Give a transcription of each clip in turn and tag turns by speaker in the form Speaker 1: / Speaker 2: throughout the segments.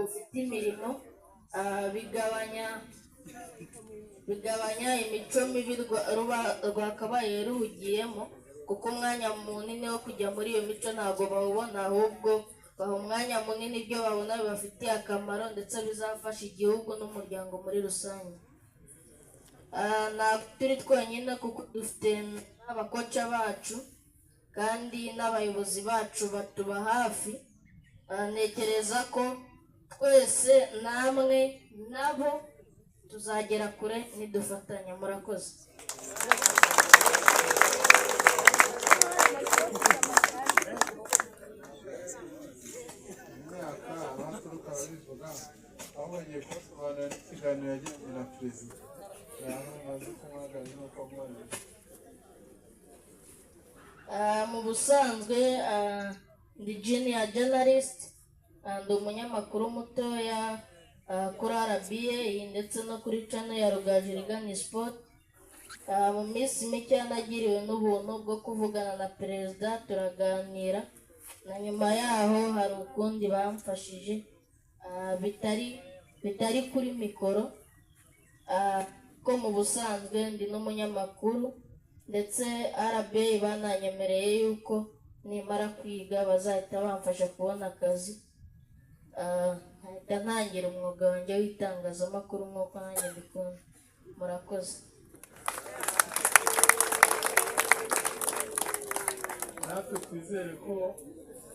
Speaker 1: rufite imirimo, bigabanya imico mibi ruba rwakabaye ruhugiyemo, kuko umwanya munini wo kujya muri iyo mico ntabwo bawubona, ahubwo baha umwanya munini ibyo babona bibafitiye akamaro ndetse bizafasha igihugu n'umuryango muri rusange. Ntabwo turi twenyine, kuko dufite n'abakoca bacu kandi n'abayobozi bacu batuba hafi. Ntekereza ko twese namwe nabo tuzagera kure nidufatanya. Murakoze.
Speaker 2: Imyaka abaturuka babivuga aho bagiye kubasobanurira n'ikiganiro yagiranye na perezida, naho maze kumuhagarara n'uko amwohereza.
Speaker 1: Mu busanzwe ndi junior journalist, ndi umunyamakuru mutoya kuri RBA ndetse no kuri channel ya Rugaju Rigani Sport. Mu minsi mike nagiriwe n'ubuntu bwo kuvugana na perezida, turaganira, na nyuma yaho hari ukundi bamfashije bitari kuri mikoro. Ko mu busanzwe ndi n'umunyamakuru, ndetse RBA bananyemereye yuko nimara kwiga bazahita bamfasha kubona akazi, nkahita ntangira umwuga wanjye w'itangazamakuru nk'uko nanjye mbikunda. Murakoze.
Speaker 2: Natwe twizere ko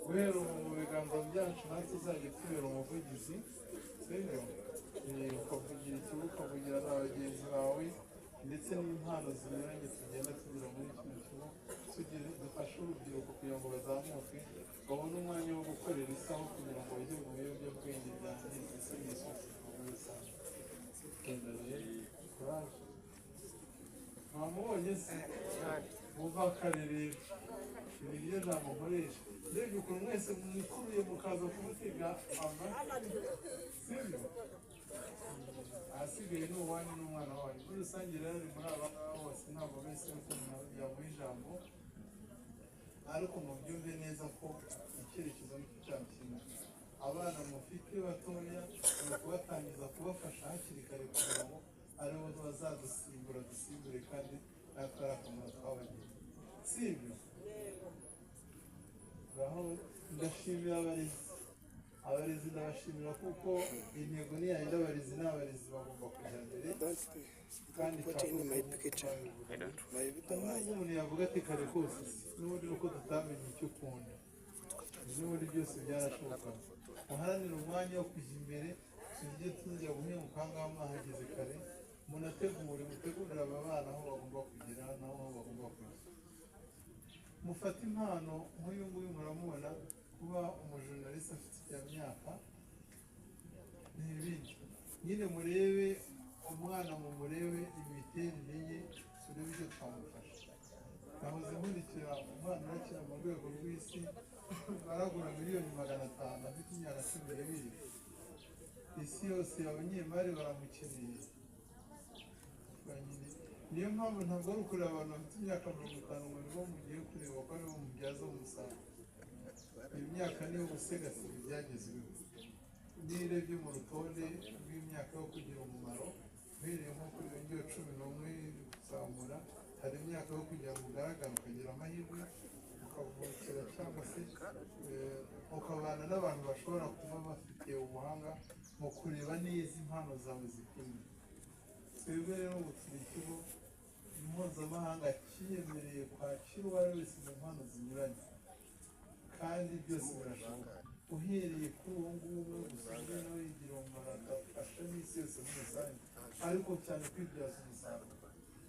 Speaker 2: guhera ubu mu biganza byacu natwe uzajya tubera umuvugizi, sibyo? Ukavugira ikigo, ukavugira na bagenzi bawe, ndetse n'impano zinyuranye tugenda tugira muri kino kigo, dufashe urubyiruko kugira ngo bazamuke, babone umwanya wo gukorera isaha kugira ngo bajye mu biyobyabwenge byangiza isi n'isoko muri rusange. Genda rero, courage. Mwamubonye se muva kare rero, ibi niryo jambo nkoresha. Ndebye ukuntu mwese mwikuruye mukaza kumutega amatwi, sibyo? Ahasigaye ni uwanyu n'umwana wanyu muri rusange. Rero ari muri aba ngaba bose, ntabwo bese yuko umuntu yamuha ijambo, ariko mubyumve neza ko icyerekezo ni cya kimwe. Abana mufite batoya ni ukubatangiza, kubafasha hakiri kare kugira ngo aribo bazadusimbura, dusimbure kandi natwe ari akamaro twabagiriye, si ibyo? Aho ndashimira abarezi. Abarezi ndabashimira kuko intego ni yayindi, abarezi n'abarezi bagomba kujya mbere kandi nubwo umuntu yavuga ati kare kose, n'ubundi nuko tutamenye icyo ukunda, n'ubundi byose byarashobokaga. Muharanire umwanya wo kujya imbere, tujye tujya guhinguka aha ngaha mwahageze kare, munategure, mutegurire aba bana aho bagomba kugera n'aho bagomba kujya. Mufate impano nk'uyu nguyu, muramubona kuba umujournaliste afite iya myaka ni ibindi nyine. Murebe umwana, mumurebe imiterere ye, turebe icyo twamufasha. Nahoze nkurikira umwana urakina mu rwego rw'isi, baragura miliyoni 500, afite imyaka 12. Isi yose abanyemari baramukeneye. Niyo mpamvu ntabwo ari ukureba abantu bafite imyaka 50 ngo nibo mugiye kureba ko aribo mubyaza umusaruro. Iyo myaka niyo gusigasira ibyagezweho. Niyo urebye mu rutonde rw'imyaka yo kugira umumaro, uhereye nko kuri iyo 11 kuzamura, hari imyaka yo kugira ngo ugaragare, ukagira amahirwe ukavukira cyangwa se ukabana n'abantu bashobora kuba bafite ubuhanga mu kureba neza impano zawe zikwiriye. Twebwe rero ubu turi ikigo mpuzamahanga cyiyemereye kwakira uwo ari wese mu mpano zinyuranye, kandi byose birashoboka. Uhereye kuri uwo nguwo gusa nawe yigira umumaro, agafasha n'isi yose muri rusange, ariko cyane kwibyaza umusaruro.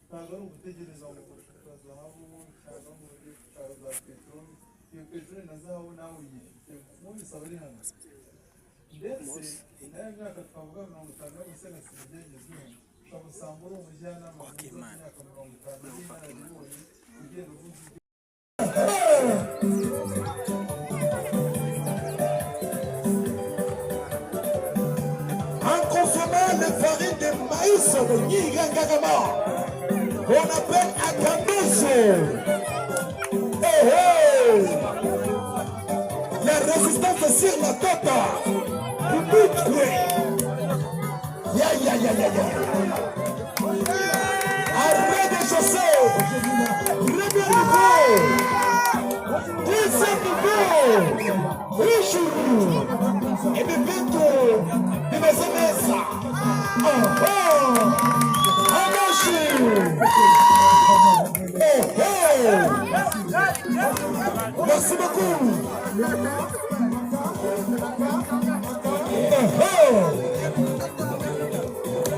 Speaker 2: Ntabwo ari ugutegereza ngo gucukura zahabu cyangwa ngo ujye gucukura za peteroli. Iyo peteroli na zahabu nawe uyifite, mubisaba ari hano. Ndetse nayo myaka twavuga 50 yo gusigasira ibyagezweho, ushobora gusanga uri umujyanama mwiza mu myaka 50 w'inararibonye, ugenda uvuga ibyo.
Speaker 3: En consommant les farines de maïs de Nyirangagama, qu'on appelle Akandoso. Hey, hey. La résistance sur la tête. Public. Oh, oh. Amashi. Oh, oh. Merci beaucoup. Oh, oh.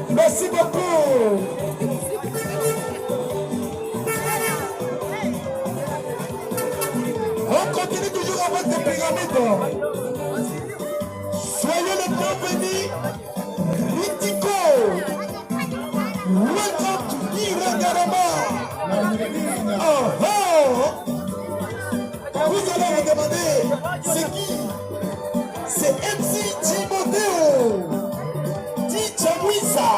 Speaker 3: Merci beaucoup. On continue toujours avec des pyramides. Soyez les bienvenus. Ritiko. Welcome to Nyirangarama. Oh, oh. Vous allez vous demander, c'est qui? C'est MC Timoteo. Dichamwisa.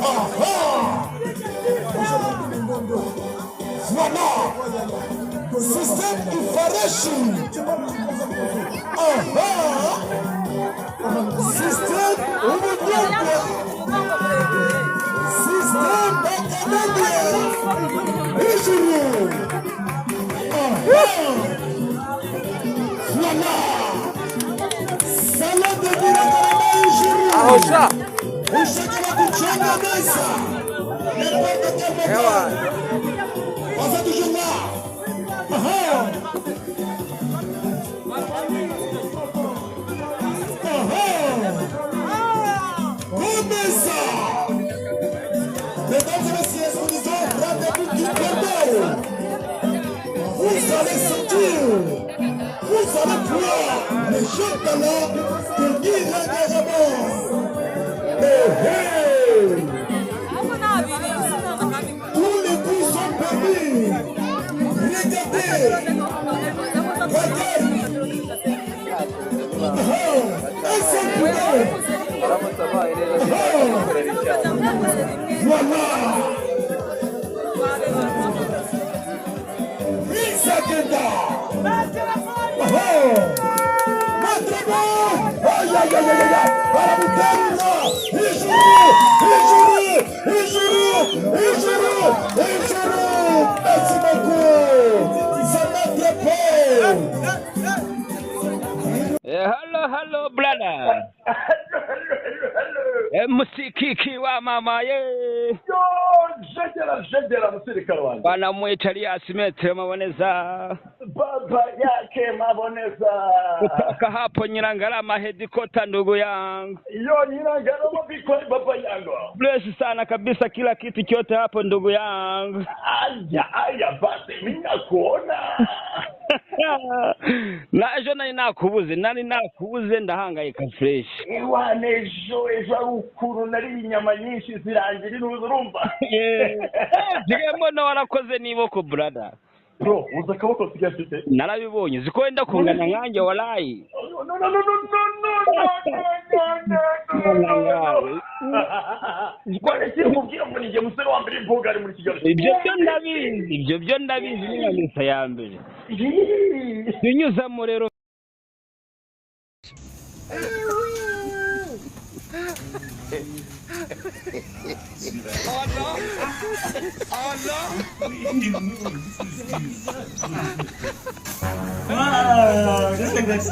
Speaker 3: Ah ah. Voilà. Système Ifareshi. Ah ah. Système Umunyobwa. Système Bakanabia. Ijuru. Ah ah. Voilà. Salon de Nyirangarama Ijuru. Ushaka kuchanga meza. N'importe quel moment. On est toujours là. Ah ah. Ah ah. Começa. Mesdames et messieurs, nous disons rendez-vous du Corbeau. Vous allez sentir, vous allez voir les jeunes talents de Nyirangarama. Hey, hey. Tous les coups sont permis. Regardez. Regardez. Un seul coup d'œil. Voilà. Isakenda. Aïe, aïe, aïe, aïe, aïe. Baramuterura. Ijuru, ijuru, ijuru, ijuru, ijuru. Merci beaucoup. C'est notre père.
Speaker 4: Hello, hello, brother. MC Kiki wa mama ye.
Speaker 5: Yo, jegera jegera musirikare wanjye.
Speaker 4: Banamwita Elias Metre Maboneza.
Speaker 5: Baba yake Maboneza.
Speaker 4: Kutoka hapo Nyirangarama headquarter ndugu yangu.
Speaker 5: Yo, Nyirangarama biko baba yangu.
Speaker 4: Bless sana kabisa kila kitu chote hapo ndugu yangu.
Speaker 5: Aya, aya basi mimi nakuona.
Speaker 4: Na ejo nari nakubuze ndahangayika fresh.
Speaker 5: Iwane ejo ejo ukuntu nari inyama nyinshi zirangira inuza urumva.
Speaker 4: Nsigaye mbona warakoze niboko brother.
Speaker 5: Bro, uza akaboko nsigaye mfite.
Speaker 4: Narabibonye ziko wenda kungana nkanjye walayi.
Speaker 5: No no no no no no no no no. None sinkubwira ngo ninjye musore wa mbere imboga ari muri Kigali.
Speaker 4: Ibyo byo ndabizi ni nka misa ya mbere. Binyuzamo rero.
Speaker 6: Wow, just like this.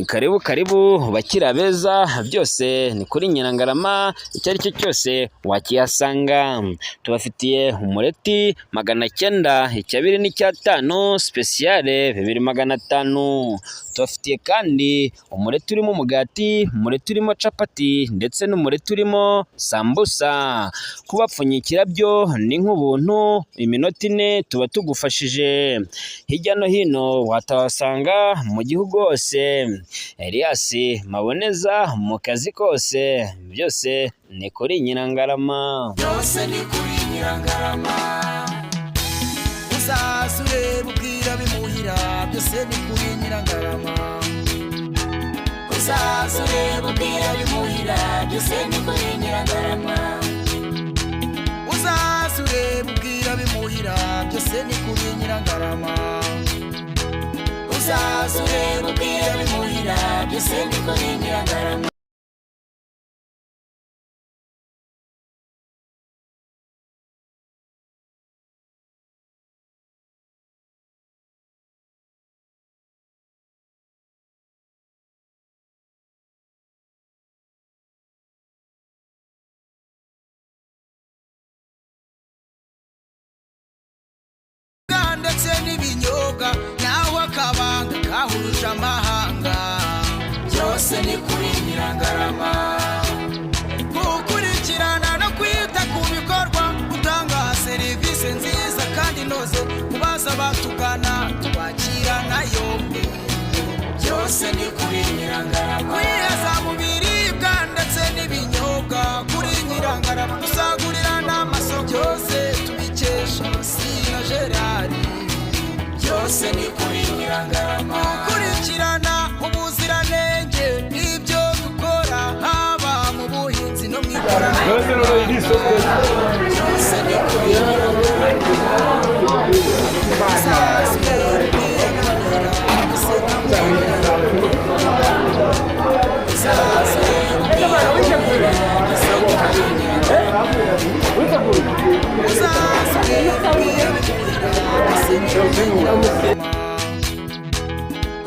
Speaker 4: Karibu karibu bakira beza, byose ni kuri Nyirangarama, icyo ari cyo cyose wakihasanga. Tubafitiye umureti 900, icyabiri n'icyatanu, spesiyale 2500. Tubafitiye kandi umureti urimo umugati, umureti urimo capati ndetse n'umureti urimo sambusa. Kubapfunyikira byo ni nk'ubuntu, iminota 4 tuba tugufashije. Hirya no hino watabasanga mu gihugu hose. Elias Maboneza mu kazi kose, byose ni kuri Nyirangarama.
Speaker 7: Byose ni kuri Nyirangarama. Uzaze urebe ubwira bimuhira, byose ni kuri Nyirangarama. Uzaze urebe ubwira bimuhira, byose ni kuri Nyirangarama. Uzaze urebe ubwira bimuhira, byose ni kuri Nyirangarama. Uzaze urebe ubwira bimuhira, byose ni kuri Nyirangarama. n'ibinyobwa, naho akabanga kahuruje amahanga, byose ni kuri Nyirangarama. Gukurikirana no kwita ku bikorwa, gutanga serivisi nziza kandi inoze, kubaza batugana tubakirana yombi, byose ni kuri Nyirangarama. Kwiheza mu biribwa ndetse n'ibinyobwa kuri Nyirangarama, dusagurira n'amasoko, byose tubikesha Sina Gerard, byose ni kuri Nyirangarama. Gukurikirana ubuziranenge n'ibyo dukora, haba mu buhinzi no mu ikoranabuhanga, byose ni kuri Nyirangarama.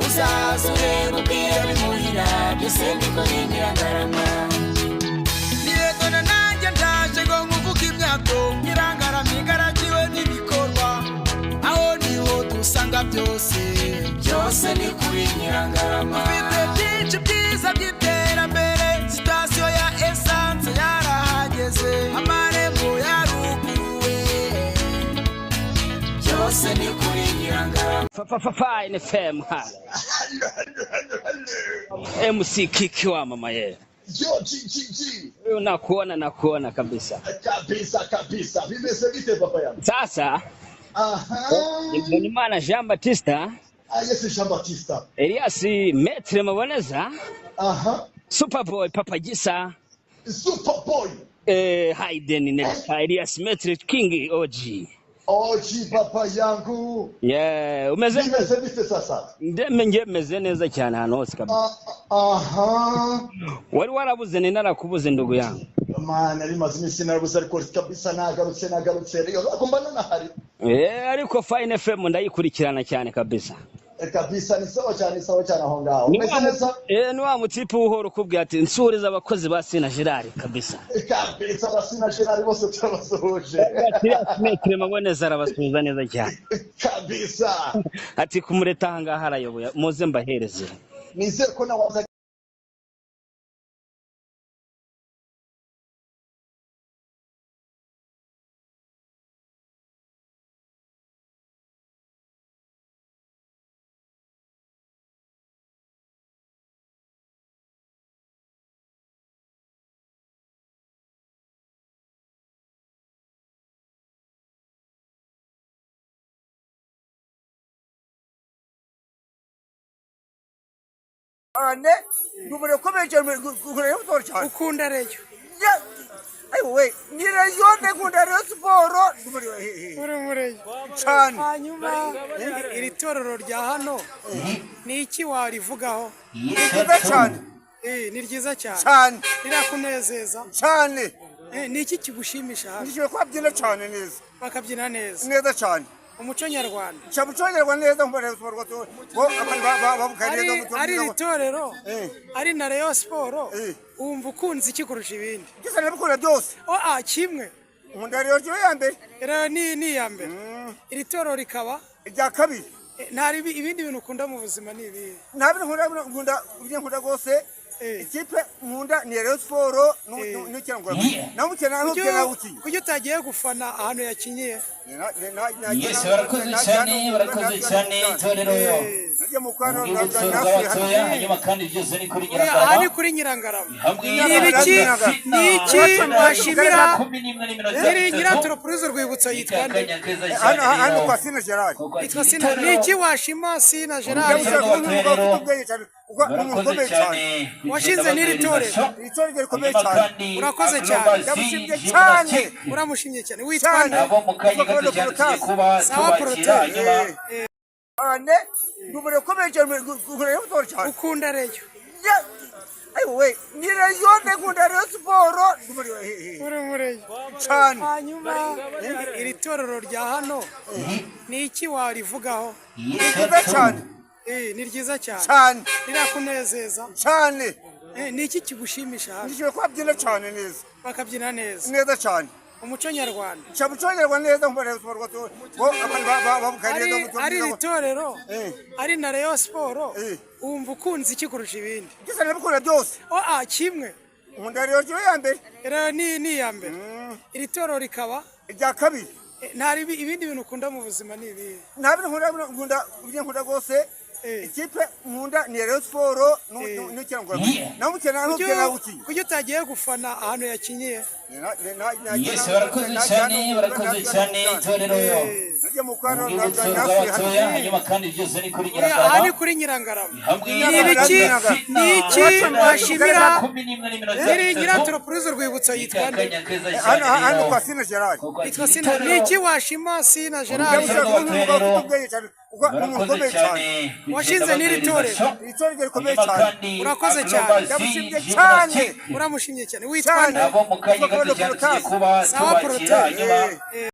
Speaker 7: Uzaza urebe ubwira bimuhira, byose ni kuri Nyirangarama. Niregona nanjye ndaje ngo nkuvuge imyato, Nyirangarama igaragiwe n'ibikorwa, aho niho dusanga byose, byose ni kuri Nyirangarama. Dufite byinshi byiza by'iterambere, sitasiyo ya esanse yarahageze, amarembo yaruguruwe, byose ni kuri Nyirangarama.
Speaker 4: Fine FM ha. MC Kiki wa mama ye.
Speaker 3: Yo, G, G, G.
Speaker 4: Huyu nakuona, nakuona kabisa.
Speaker 3: Kabisa, kabisa. Bimeze bite, papa yangu?
Speaker 4: Sasa Mbonimana Jean Baptista,
Speaker 3: Ah, yes, Jean Baptista.
Speaker 4: Elias Metre Maboneza,
Speaker 3: Aha.
Speaker 4: Superboy Papa Gisa,
Speaker 3: Superboy.
Speaker 4: Hayden Nelson, Elias Metre King OG.
Speaker 3: OG, papa yangu.
Speaker 4: Yeah, umeze
Speaker 3: Bimeze bite sasa?
Speaker 4: ndeme nge meze neza cyane ahantu hose kabisa.
Speaker 3: Ah, aha.
Speaker 4: Wari warabuze, ni narakubuze, ndugu yangu.
Speaker 3: Man, ari maze iminsi narabuze, ariko kabisa nagarutse, nagarutse. Rero agomba nanahari.
Speaker 4: Ariko Fine FM ndayikurikirana cyane kabisa.
Speaker 3: Kabisa ni sawa cyane, sawa cyane aho ngaho.
Speaker 4: Ni
Speaker 3: Umeze
Speaker 4: wa
Speaker 3: neza?
Speaker 4: Ni wa mutipe uhora ukubwira ati nsuriza abakozi ba Sina Gerard kabisa.
Speaker 3: Kabisa, abasina Gerard bose turabasuhuje.
Speaker 4: Elias Metre Maboneza arabasuhuza neza cyane.
Speaker 3: Kabisa.
Speaker 4: Ati kumureta aha ngaha arayoboye, muze mbahereze.
Speaker 3: Nizere ko nawe waza.
Speaker 8: Cyane, ndi umuntu ukomeye cyane kuri Rayon Sport cyane.
Speaker 6: Ukunda Rayon?
Speaker 8: Ayiwe, ni Rayon, ndakunda Rayon Sport, ndi umuntu
Speaker 6: Uri umureyo?
Speaker 8: Cyane.
Speaker 6: Hanyuma iri torero rya hano ni iki warivugaho?
Speaker 8: Ni ryiza cyane.
Speaker 6: Ni ryiza cyane.
Speaker 8: Cyane.
Speaker 6: Rirakunezeza?
Speaker 8: Cyane.
Speaker 6: Ni iki kigushimisha hano?
Speaker 8: Nishimiye ko babyina cyane neza.
Speaker 6: Bakabyina neza?
Speaker 8: Neza cyane.
Speaker 6: Umuco nyarwanda.
Speaker 8: Cya muco nyarwanda neza, nkumva Rayon Sport rwose bo abantu babukaye neza umuco
Speaker 6: Ari
Speaker 8: mwiza.
Speaker 6: Iri torero, ari na Rayon Sport, wumva ukunze iki kurusha ibindi?
Speaker 8: Byose ndabikunda byose.
Speaker 6: Oh, ah, kimwe.
Speaker 8: Nkunda Rayon ya mbere.
Speaker 6: Rayon ni iya mbere, iri torero rikaba
Speaker 8: irya kabiri.
Speaker 6: Nta ibindi bintu ukunda mu buzima ni ibihe?
Speaker 8: Nta bintu nkunda, nkunda ibyo nkunda rwose. Ikipe nkunda ni Rayon Sport n'ikirangwa naho umukino naho umukino nawukiye.
Speaker 6: Kuki utagiye gufana ahantu yakinyiye?
Speaker 9: Yes, barakoze cyane, barakoze cyane itorero Urwibutso rw'abatoya. Hanyuma kandi byose ni kuri
Speaker 6: Oya, aha ni
Speaker 9: Nyirangarama.
Speaker 6: Kuri Nyirangarama.
Speaker 9: Hamwe
Speaker 6: Ni ibiki, ni iki washimira
Speaker 9: 11:30.
Speaker 6: nyiri nyirantoropurize Urwibutso yitwa nde?
Speaker 9: Akanya keza cyane
Speaker 8: Hano
Speaker 9: rero.
Speaker 8: kwa Sina Gerard.
Speaker 6: Yitwa Sina. Ni iki washima Sina Gerard?
Speaker 9: Urwibutso rw'abatoya rero, barakoze cyane.
Speaker 6: Washinze n'iri torero.
Speaker 8: Iri torero rikomeye
Speaker 9: Hanyuma
Speaker 8: cyane.
Speaker 9: kandi
Speaker 6: Urakoze cyane.
Speaker 9: Acrobacy
Speaker 8: Ndamushimye cyane.
Speaker 9: Gymnastic
Speaker 6: Uramushimye cyane. Witwa nde?
Speaker 9: Nabo mu kanya gato cyane tugiye kuba
Speaker 6: Sawa,
Speaker 9: tubakira.
Speaker 6: Protais.
Speaker 9: Hanyuma
Speaker 8: Cyane, ndi umuntu ukomeye cyane kuri Rayon Sport cyane.
Speaker 6: Ukunda Rayon?
Speaker 8: Ayiwe, ni Rayon, ndakunda Rayon Sport, ndi umuntu
Speaker 6: Uri umureyo?
Speaker 8: Cyane.
Speaker 6: Hanyuma iri torero rya hano ni iki warivugaho?
Speaker 8: Ni ryiza cyane.
Speaker 6: Ni ryiza cyane.
Speaker 8: Cyane.
Speaker 6: Rirakunezeza?
Speaker 8: Cyane.
Speaker 6: Ni iki kigushimisha hano?
Speaker 8: Nishimiye ko babyina cyane neza.
Speaker 6: Bakabyina neza?
Speaker 8: Neza cyane.
Speaker 6: Umuco nyarwanda.
Speaker 8: Nca muco nyarwanda neza, nkumva Rayon Sport rwose bo abantu babukaye
Speaker 6: Ari
Speaker 8: neza umuco
Speaker 6: ari
Speaker 8: mwiza.
Speaker 6: iri torero, ari na Rayon Sport, wumva ukunze iki kurusha ibindi?
Speaker 8: Byose ndabikunda byose.
Speaker 6: Oh, ah, kimwe.
Speaker 8: Nkunda Rayon yo ya mbere.
Speaker 6: Rayon ni iya mbere, iri torero rikaba
Speaker 8: irya kabiri.
Speaker 6: Nta ibindi bintu ukunda mu buzima ni ibihe?
Speaker 8: Nta bintu nkunda, nkunda ibyo nkunda rwose. Ikipe nkunda ni Rayon Sport n'ikirangurumuri, naho umukino naho umukino nawukinnye.
Speaker 6: Kuki utagiye gufana ahantu yakinyiye?
Speaker 9: Yes, barakoze cyane, barakoze cyane itorero Urwibutso rw'Abatoya. Hanyuma kandi byose ni kuri
Speaker 6: Oya, aha ni
Speaker 9: Nyirangarama.
Speaker 6: kuri Nyirangarama.
Speaker 9: Hamwe
Speaker 6: Ni ibiki, ni iki washimira
Speaker 9: 11:30.
Speaker 6: Nyiri Urwibutso yitwa nde?
Speaker 9: Akanya keza cyane
Speaker 8: Hano
Speaker 9: rero.
Speaker 8: kwa Sina Gerard.
Speaker 6: Yitwa Sina. Ni iki washima Sina Gerard?
Speaker 8: Umuntu ukomeye cyane.
Speaker 6: Washinze n'iri torero.
Speaker 8: Iri torero rikomeye cyane.
Speaker 6: Urakoze cyane.
Speaker 8: Ndamushimye cyane.
Speaker 6: Uramushimye cyane. Witwa nde?
Speaker 9: Nabo mu kanya gato cyane tugiye kuba
Speaker 6: Sawa,
Speaker 9: tubakira
Speaker 6: Protais.
Speaker 9: hanyuma.